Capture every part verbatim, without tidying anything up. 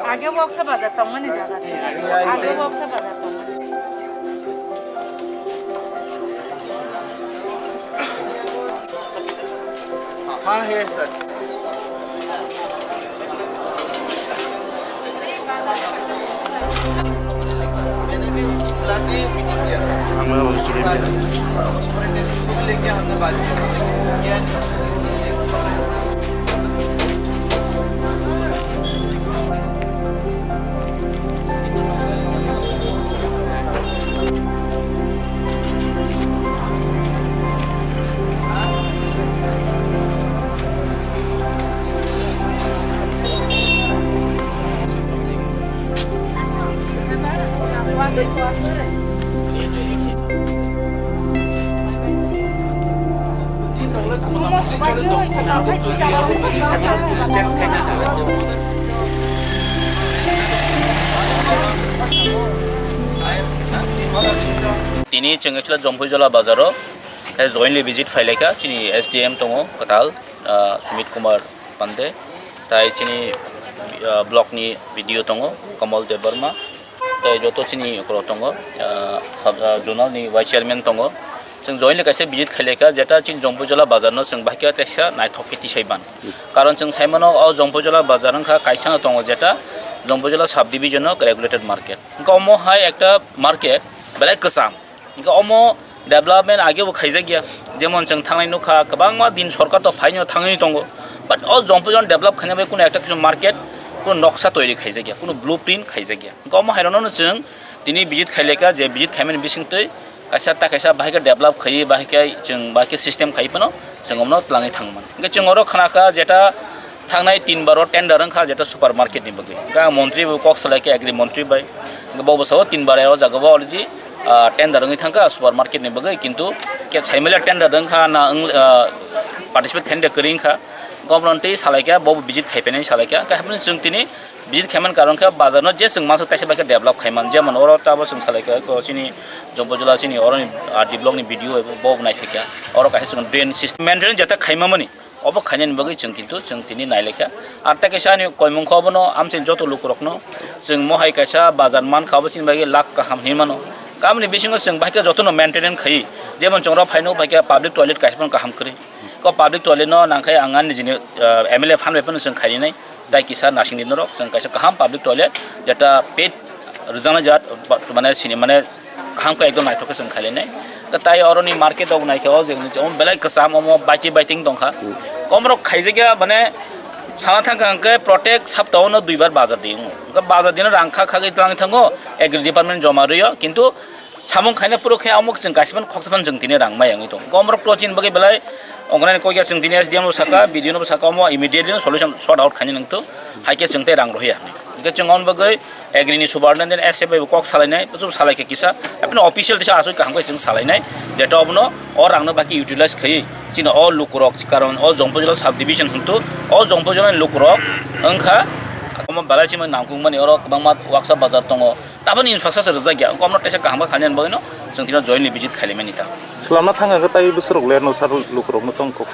Age Boksa bazar tongmani jaga. Age Boksa bazar tongmani. हाँ है सर। मैंने भी उसको बुला के मीटिंग किया था। हमें उसके लिए सर, उस पर इंटरव्यू को लेके हमने बात की थी, लेकिन वो किया नहीं। Tini chwng actually Jompuijola bazaro, eh, jointly visit phailaikha, chini S D M tongo kwtal, ah, Sumit Kumar Pande, tai chini, ah, block ni B D O tongo, Kamal Debbarma, tai joto chini okoro tongo, ah, sub, ah, zonal ni vice chairman tongo. Chwng jointly kaisa visit khailaikha, jeta chini Jompuijola bazar no chwng bahai khe teisa naithok khe tisai ban. Karon chwng sai mano, o Jompuijola bazar wngkha kaisa no tongo, jeta Jompuijola sub division o regulated market. Wngkha omo hai ekta market belai kwcham. Wngkha omo development age bo khaijakya, jemon chwng thangnai nukha, kwbangma din sorkar to phaino thangwi tongo, but o Jompuijola develop khaina bai kuno ekta kisu market, kuno noksa toiri khaijakya, kuno blueprint khaijakya. Wngkha omo hai rokno chwng tini visit khailaikha, je visit khaimani bisingtwi kaisa ta kaisa bahai khe develop khaiwi, bahai khe chwng bahai khe system khaiwi phano chwng omno twlangwi thangmani. Hwnkhe chwng oro khnakha jeta thangnai tin bar o tender wngkha jeta supermarket ni bagwi. Hwnkhe ang montri bai kok salaikha, agri montri bai. Hwnkhe bo bwsao tin bar o jaga o already, ah, tender wngwi thangkha supermarket ni bagwi, kintu khe saimaliya tender wngkha na wng, ah, participate khainai kwrwi wngkha. Government twi salaikha, bo visit khaipainai salaikha. Hwnkhe haphano chwng tini visit khaimani karon khe bazar no je chwng mansa kaisa bai khe develop khaiman, jemon oro tabo chwng salaikha ko chini Jompuijola chini oroni R D block ni B D O bo naiphaikha, oro kaisa chwng drain system maintenance jeta khaimamani obo khainani bagwi chwng kintu chwng tini nailaikha. Ar tei kaisa ani koimung khe obono amchai joto lukurokno chwng mohai kaisa bazar mankha, obo chini bagwi lakh kaham hinwi mano. Kamini bisingo chwng bahai khe jotono maintenance khaiwi, jemon chwng oro phaino bahai khe public toilet kaisa phano kaham kwrwi. Ko public toilet no nangkhai ang ani nijini, ah, M L A phan bai phano chwng khairinai. Tai kisa nasingdi norok, chwng kaisa kaham public toilet, jeta pet rwjaknai jat, ba-, mane sini, mane kaham khe ekdom naithok khe chwng khailainai. Ta tai oroni market rok naikhe, o jegoni omo belai kwcham, omo baiti baiting tongkha. Komrok khaijakya, mane sana thangkha hwnkhe protect saptao no duibar bazar di wngo. Hwnkhe bazar dino rang kha khagwi twlangwi thango, agri department joma rwio, kintu samung khaina phuru khe omo chwng kaisa phano khoksa phano chwng tini rang mai wngwi tongo. Komrok to chini bagwi belai ongkha nai kok ya chwng tini S D M no saka, B D O no saka, omo immediately no solution sort out khaina nangthu, hai khe chwng tei rang rohya. Hwnkhe chwng omo bagwi agri ni superintendent S F bai bo kok salainai, bo salai khe kisa, haphano official tisa aswk kaham khe chwng salainai, jeta obono o rang no baki utilize khaiwi chini o lukurok, karon o Jompuijola sub division hwnkhe o Jompuijola ni lukurok wngkha omo belai chini nangkukmani oro kwbangma waksa bazar tongo. Taboni infrastructure rwjak ya, wngkha omo teisa kaham khe khainani bagwino chwng tino jointly visit khailaimani ta. Swlamna thang hwnkhe tai bwswrok le no sar lukurokno tong kok.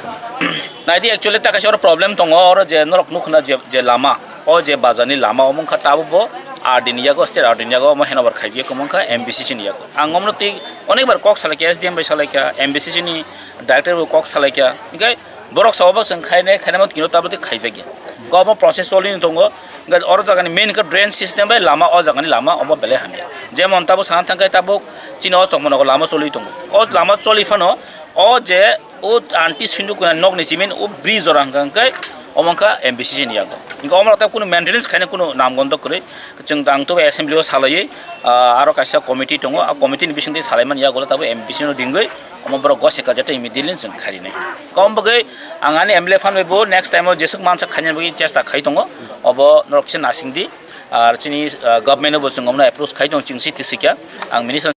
Naidi actually ta kaisa oro problem tongo, oro je norok nukho na je, je lama, o je bazarni lama omo wngkha tabukbo R D ni yago, state R D ni yago omo handover khaijak omo wngkha M B C C ni yago. Ang omno twi onekbar kok salaikha, S D M bai salaikha, M B C C ni director bai kok salaikha, hwnkhe borok sa obo chwng khainai, khainai ma kino tabuk tei khaijakya. Omo process cholini tongo. Hwnkhe oro jagani main khe drain system bai lama, o jagani lama omo belai hamya. Jemon tabuk sana thangkhe tabuk chini o Chokmanogo lama choli tongo. O lama choli phano o je o anti sindhu kuna nokni chimin o bridge jora hwnkha hwnkhe omo wngkha M B C C ni yago. Hwnkhe omo rok tabuk kunu maintenance khaina kunu namgondo kwrwi. Chwng ang tabuk assembly o salaiwi, ah, aro kaisa committee tongo. A committee ni bisingtwi salaimani yago tabuk M B C no ringwi omo borok goseka jeta immediately chwng kharinai. Kom bagwi ang ani M L A phan bai bo next time o jeswk mansa khaina bagwi chesta khai tongo, obo norok kisa nasing di. Ar chini, ah, government no bo chwng omo approach khai tongo, chwng si tisi kha. Ang minister